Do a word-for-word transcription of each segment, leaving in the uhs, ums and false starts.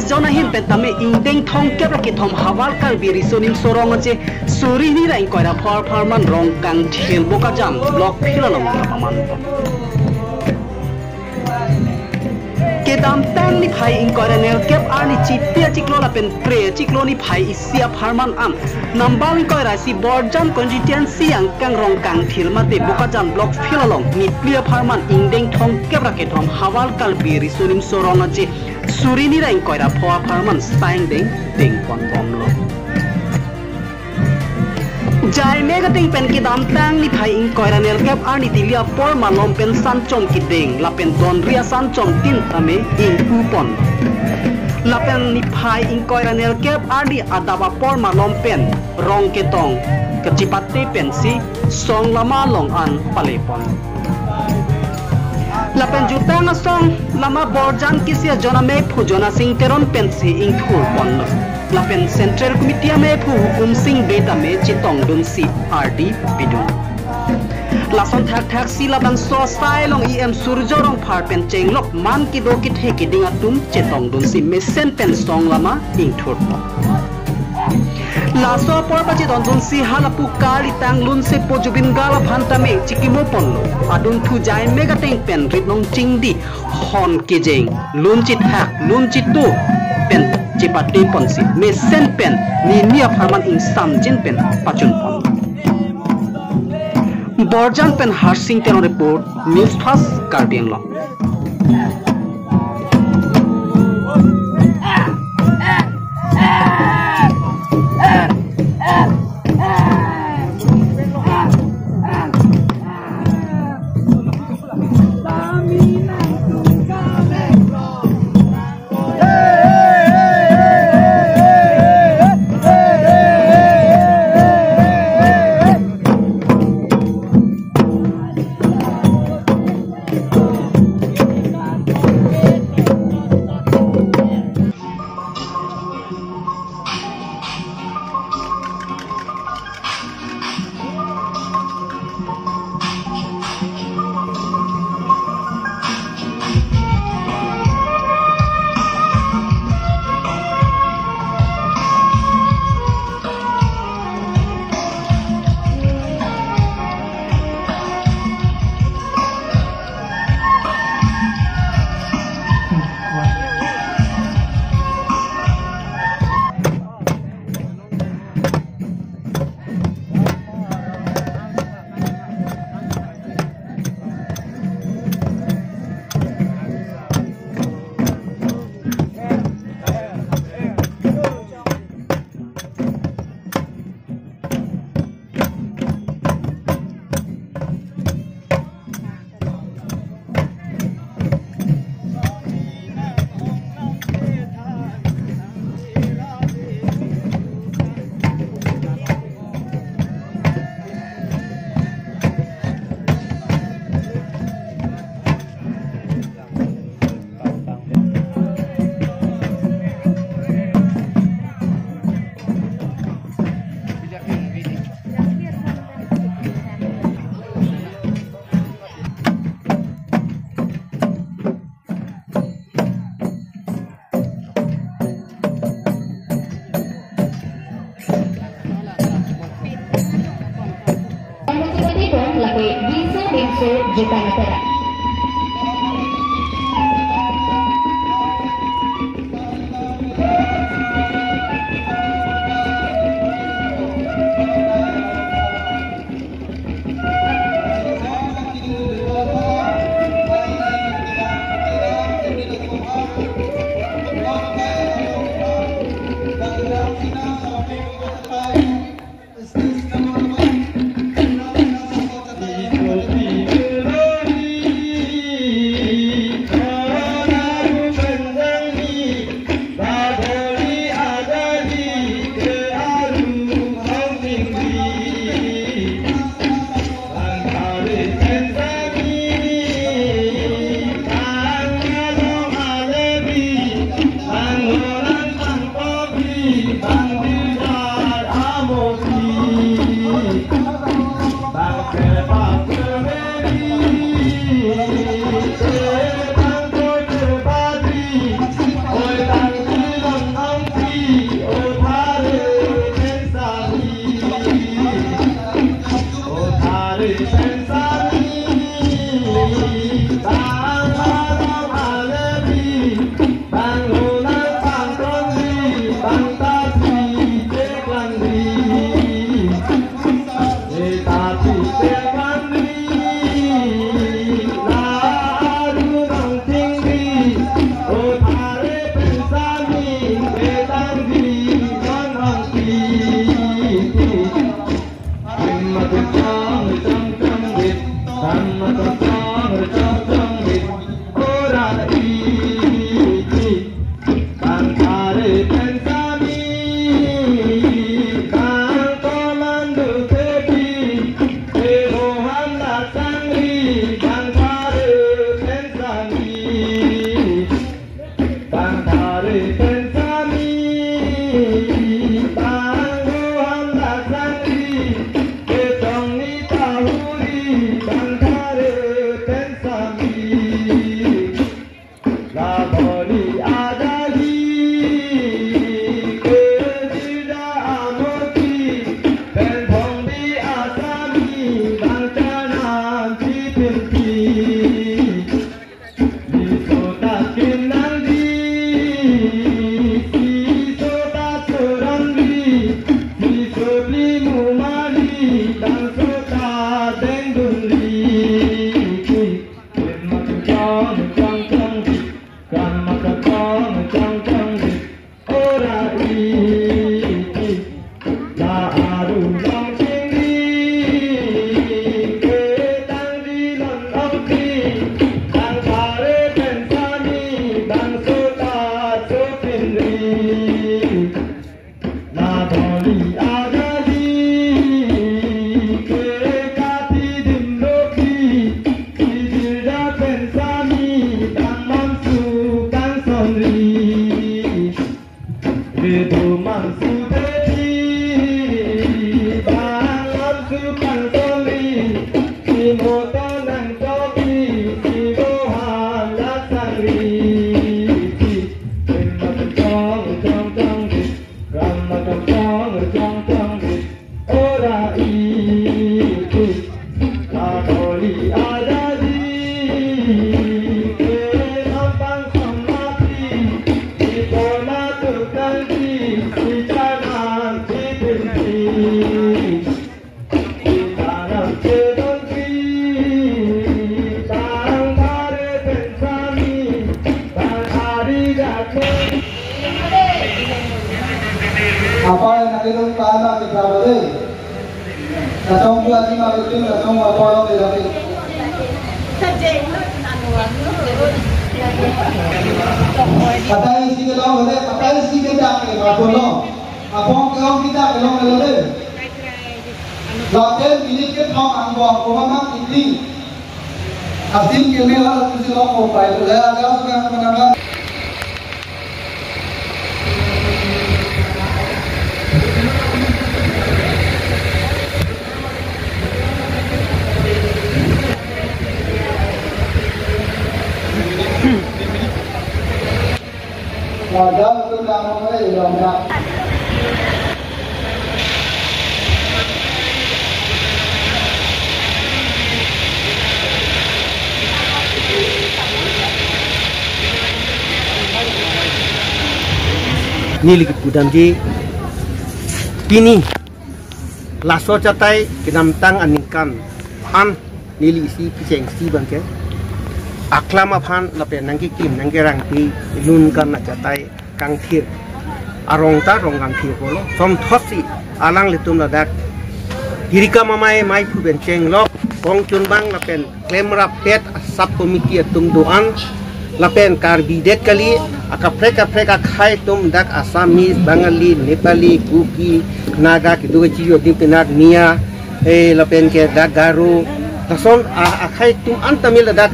Jon ahin pen tame ingdeng thomkep ra kethom Havar Karbi Riso Nimso Rong Aje suri hini ra ingkoi ra pho apharman Rongkangthir Bokajan Block Field along kapaman. Kedamtang niphai ingkoi ra nerkep arni Chiti achiklo lapen Phre achiklo niphai isi apharman an nambang ingkoi ra isi Borjan constituency angkang Rongkangthir mate Bokajan Block Field along niphli apharman ingdeng thomkep ra kethom Havar Karbi Riso Nimso Rong Aje suri hini ra ingkoi ra pho apharman sangdeng dengpon bomlo. Jaime kateng pen kedamtang niphai ingkoi ra nerkep arni tili apor malom pen sanchom kideng lapen donri asanchom tin tame ingpupon. Lapen niphai ingkoi ra nerkep arni adap apor malom pen rong ketong kachipate pensi song lama along an palepon. Lapen jutang asong lama Borjan kisi ajon amephu Jonasing Teron pensi ingthurponlo. Lapen Central Committee amephu Hukum Sing Bey tame chetongdunsi ardi pidun. Lason thakthaksi labangso asai along E M Surjo Rongphar pen chenglok man kedo kethe keding atum chetongdunsi mesen pen song lama ingthurpon. Laso apor pachetongdunsi halapu karli tanglunsepo Zubeen Garg aphan tame chikimoponlo. Adunthu jaime kateng pen rit nong chingdi, hon kejeng, lun chethak, lun chetu pen chepateponsi mesen pen nini apharman ingsamjin pen pachunpon. Borjan pen Harsing Teron report, News Fast Karbi Anglong. Participant lake Gisel Bengso Jatinangara. Bang Rohan Lasangri, Ketongni Tahuri, Bang Thare pen Sami. La Boli Adagi, Kejida Amoti, Penthongbi Asami, Bang Chanam Chipinpi. Sisota Kinangdi, Sisota Surangdi, Sisotli Mumali, Bang Sota Dengdunli. Kim Matutong Chong Chongdi, Kam Matutong Chong Chongdi. Ora iti, la aru long chingri, ketang di lon ongkri, Bang Thare pen Sami, Bang Sota Chopinri. La Boli Adagi, kekati dim loki, Kejida pen Sami, Bang Mamsu Kangsonri. Ridu Mamsu Bedi, Bang Mamsu Kangsonri, Simoto Nangtopi, Sibohan Lasangri, Sima Chong Chong Chong, Rama Chong Chong Chong Chong, Ora iti, La Boli Adagi, Kemampang Samati, Ipona Tukangki, Sichanan Chipinti, Sichanan Chedonti, Bang Thare pen Sami, Bang Ari Dakon. Apa yang nanglitum tana kita bade? Katong dua lima betul, katong apa yang dilakukan? Kata isi ke long bade, kata isi ke dak ke bago long. Apa yang kita ke long bade? Lapen minit kethom angbong, koma mang iti. Asin keme la tu si lok ko pai tu le, ada sudah menangan. Warga betul kamu mulai ilongga. Neli kipudamji pini laso achatai kedamtang aningkan an neli isi kechengsi abangke aklam aphan lapen nangkekim nangkerangpi lun kan achatai kangthir arong ta rong kangthir pulo. Somthotsi alanglitum ladak Hirika Mamai maiphu pen chenglok kongchunbang lapen klemrap pet a sub committee atum do-an lapen Karbi det kali, akaprek kaprek akhei atum dak Assamese, Bengali, Nepali, Kuki, Naga, kedo kechijo adim penak Miya, eh, lapen ke dak Garo, lason a, akhei atum an Tamil dak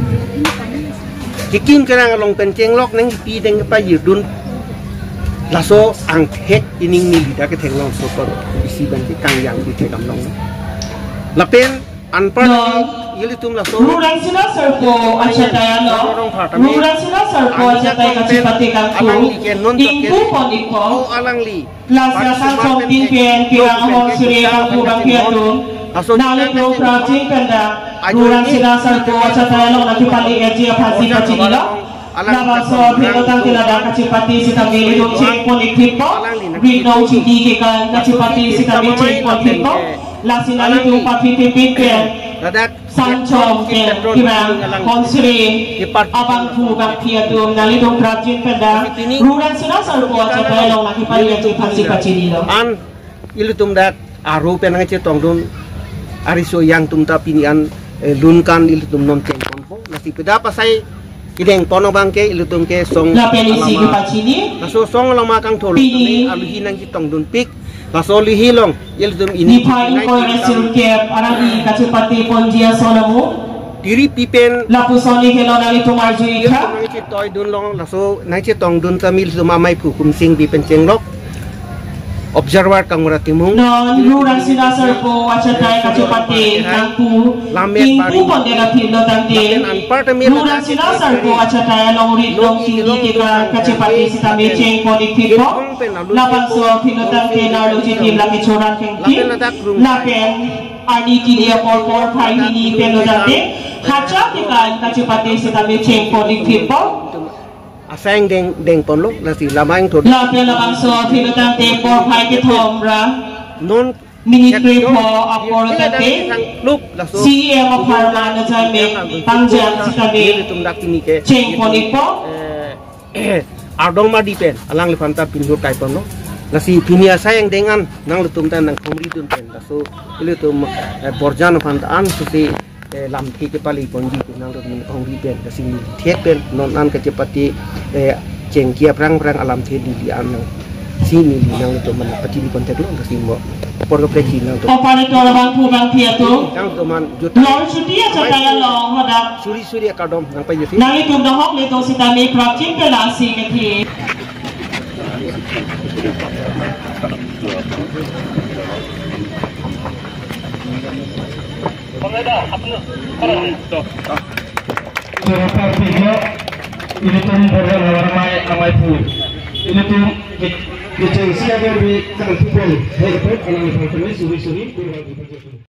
kekim kerang along pen chenglok nangpi deng payirdun. Laso angthek ining neli dak kethenglong sokor isi abangke kangyang pu thekdam long. Lapen anpar No. Ilitum laso Rurangsina Sarpo achatai along, Rurangsina Sarpo achatai kachipate kangthur, alangli ke non ingpu pon ingkong, alangli Lasi asal chongpin pen pirang ahong suri kangpu bangpi atum, nanglitum prajin pen dak Rurangsina Sarpo achatai along nangkepali eji aphansi pachinilo. Labangso aphi lotang ke ladak kachipate sitame ilitum chengpon ikthippo. Rinong chiti kekan kachipate sitame chengpon thippo. Lasi nanglitum pathi pipin pen Sanchong ke kirang konsri abangphu bangpi atum nanglitum prajin pen dak Rurangsina Sarpo achatai along nangkepali eji aphansi pachinilo. An ilitum dak aro pen nangchetongdun ariso yang atum ta pini an, eh, lun kan ilitum non chengponpo. Lasi peda pasai ideng pono abangke ilitum ke song Lapen isi alama kepachini. Laso song alama kangthur Pini. Aluhi nangchetongdunpik. Laso aluhi along ilitum ini Niphai ingkoi ra sirkep arani kachipate ponji ason amu. Tiri pipen Lapuson ni helo nanglitum arju ikha. Nangchetoidun long laso nangchetongdun tame ilitum amei phu Kumsing Bey pen chenglok. Observer Kangbura Timung. Non Ru Rangsina Sarpo achatai kachepate nangpu, Lammet ingpu bari, pondet aphi lo tangte, lapen anparta me Ru ladak Rangsina Sarpo achatai along rit nong tini kekar kachepate sitame chengpon-ik thippo. Labangso aphi lo tangte narlo chitim lake choran kengti. Lapen ladak room. Lapen arni tini apor porphai hini pen lo tangte hacha kekar kachepate sitame chengpon-ik thippo. Asai angdeng dengponlo, lasi lamang thot. Lapen labangso aphi lo tangte porphai kethom ra non minit krepho apor lo tangte, klub laso C E M apharman ajaime pangjan sitame nelitum dak tini ke chengpon-ikpo. Eh, Ardong Madi pen alangliphan ta pinhut kaiponlo. Lasi pini asai angdeng an nanglitum ta nangkhongridun pen, laso ilitum, eh, Borjan aphan ta an susi, eh, lamthe kepaleponji pu nangtum khongri pen, lasi neli thek pen non an kachepate, eh, chengki aphrang aphrang alamthe lili an nang si neli nanglitum aphan pachini pontheklo, lasi mo apor kaprek si nangtum. Operator abangphu bangphi atum. Nangtum an juta. Lor chuti achatai along hadak. Suri suri akardom nangpajutsi. Nanglitum dohok le do sitame prapjin pen lasi kethi. Chorapar pihlo, ilitum Borjan havar amei, ameiphu. Ilitum ke-, kechengsi agar bi kangpupon, hei epet, alang ipang kami, suri suri, kurang ipang kami.